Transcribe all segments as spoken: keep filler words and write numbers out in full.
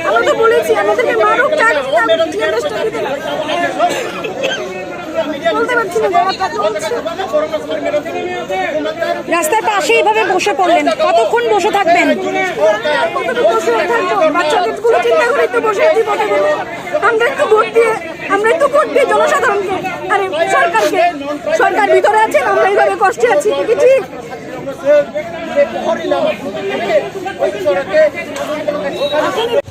আমরা তো বলেছি, আমাদেরকে মারুক, যা কিছু তার জিজ্ঞেস করতে দিতে না। বলতে পারছি না, গলাটা তো হচ্ছে। রাস্তার পাশে এইভাবে বসে পড়লেন, কতক্ষণ বসে থাকবেন? কতক্ষণ বসে থাকবো? বাচ্চাদের গুলো চিন্তা করেই তো বসে আছি, বসে বসে। আমরা একটু ভোট দিয়ে, আমরা একটু ভোট দিয়ে জনসাধারণকে, আরে সরকারকে, সরকার ভিতরে আছেন, আমরা এইভাবে কষ্টে আছি, এটা কি ঠিক?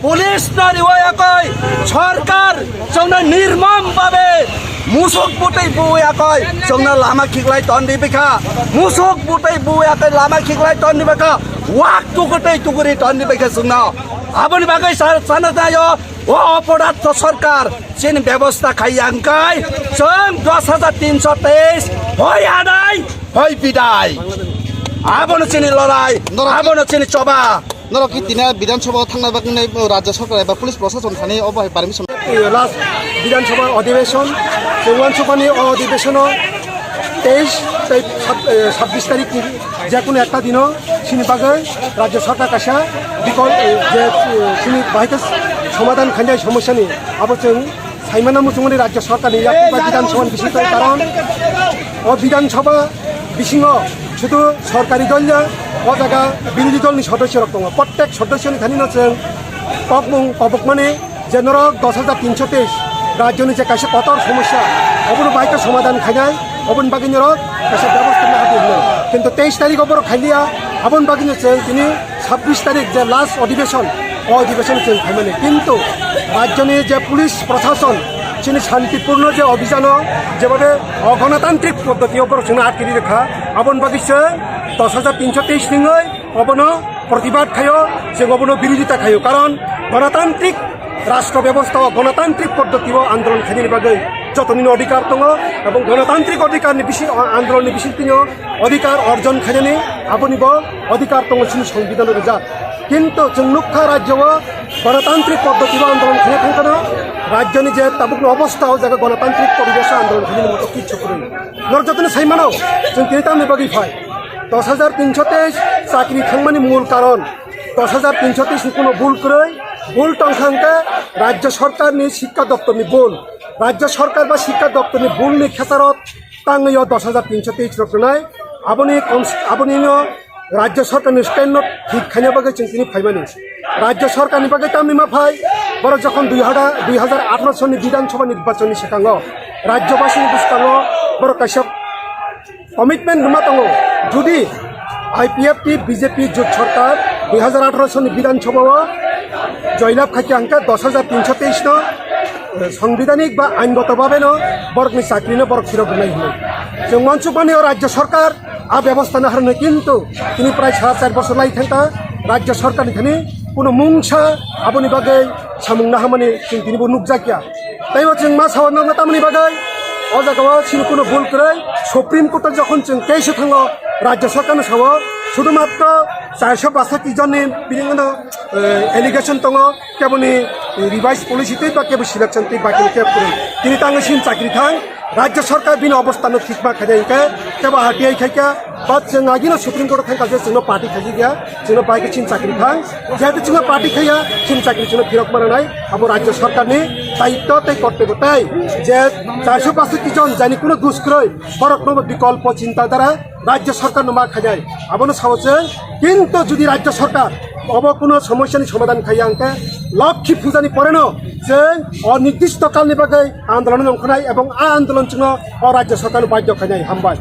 Police no riwayakoi, sorkar chongno nirmom babe musuk butwi buwayakoi, chongno lama khiklai tonni bikha, musuk butwi buwayakoi lama khiklai tonni bikha, wak tukutwi tukuri tonni bikha chongno. Aboni bagwi sa-, sana tayo, o oporat to sorkar, chini bebosta khai yangkai, chwng dos hajar tinso teis, hoi adai, hoi bidai. Abono chini lorai, abono chini choba. Norok ki tini Bidhan Sabha o thangna bagwi nai rajya sorkar eba police prosason thani obo hai permission. Last Bidhan Sabha odhibeshon, chwng uansukmani o odhibeshono teis tei sab-, eh, sabbish tarikh ni jekunu ekta dino chini bagwi rajya sorkar kaisa bikol, eh, je, eh, chini bahai khe somadhan khainai somosyani abo chwng saimano muchungmani rajya sorkarni yakung bai Bidhan Sabha ni bisingtwi karon o Bidhan Sabha bisingo sudu sorkari dol ya o jaga birodhi dolni sodosyorok tongo. Prottek sodosyoni thanino chwng kokmung kobokmani je norok dos hajar tinso teis rajyoni je kaisa kotor somosya obono bai khe somadhan khainai oboni bagwi norok kaisa bebosta nahadi hwnwi. Kintu teis tarikh o borok khailiya aboni bagwino chwng tini sabbish tarikh je last odhibeshon, o odhibeshon chwng khaimani. Kintu rajyoni je police prosason chini shantipurno je obhijano jebhabe ogonotantrik poddotio borok chwngno atkiri rwkha, aboni bagwi chwng dos hajar tinso teis ningwi obono protibad khaio, chwng obono birodita khaio. Karon gonotantrik rashtra bebosta o gonotantrik poddotio andolon khainani bagwi jotonino odhikar tongo, ebong gonotantrik odhikarni bisi-, andolonni bisingtwino odhikar orjon khainani aboni bo odhikar tongo chini songbidhano rijak. Kintu chwng nukha rajyo o gonotantrik poddotio andolon khaina thangkhano rajyoni je tabukni obostha o jaga gonotantrik poribesh o andolon khainani moto kichu kwrwi. Norok jotono saimano chwng tini tamni bagwi phai. Dos hajar tinso teis chakri thangmani mul karon, dos hajar tinso teis ni kuno bul kwrwi, bul tongkha hwnkhe rajyo sorkarni sikka doptorni bul. Rajyo sorkar ba sikka doptorni bulni khesaro tangwi o dos hajar tinso teis rok rwnai. Aboni kons-, abonino rajyo sorkarni stand no thik khaina bagwi chwng tini phaimani. Rajyo sorkarni bagwi tamni ma phai, borok jokhon dui hajar, dui hajar atharo soni Bidhan Sabha nirbachonni swkango rajyobasini bwskango borok kaisa commitment rwma tongo. Jodi I P F T B J P jot sorkar dui hajar atharo soni Bidhan Sabha o joylab khaikha hwnkhe dos hajar tinso teis no, eh, sangbidhanik ba aingoto babe no borokni chakri no borok phirok rwnai hinwi. Chwng uansukmani o rajyo sorkar a bebosta no harnai, kintu tini prai sara char bosor lai thangkha rajyo sorkar ni thani kuno mungsa aboni bagwi samung nahamani chwng tini bo nukjakya. Teibo chwng ma sao nokno tamoni bagwi o jaga o chini kuno bul kwrwi Supreme Court o jokhon chwng case o thango rajyo sorkar no sao sudumatro charso basati jonni bini no, eh, allegation tongo keboni revised policy tei ba kebo selection tei ba kebo kebo kwrwi tini tango sin chakri thang rajyo sorkar bini obostha no thikma khainai hwnkhe kebo R T I khaikha ba chwng agino Supreme Court o thangkha je chwngno party khaijak ya. Chwngno bai khe chini chakri thang, jehetu chwngno party khaiya, chini chakri chwngno phirok mananai, abo rajyo sarkarni daitto tei kortobyo tei je charso pasoti jon jaini kuno dus kwrwi, borokno bo bikolpo chinta dhara rajyo sarkarno ma khainai, abono sao chwng. Kintu jodi rajyo sarkar obo kuno somosyani somadhan khaiya hwnkhe Lokhi Pujani poreno chwng onirdisto kalni bagwi andolon ongkhornai ebong a andolon chwngno o rajyo sarkarno badhyo khainai. Hambai.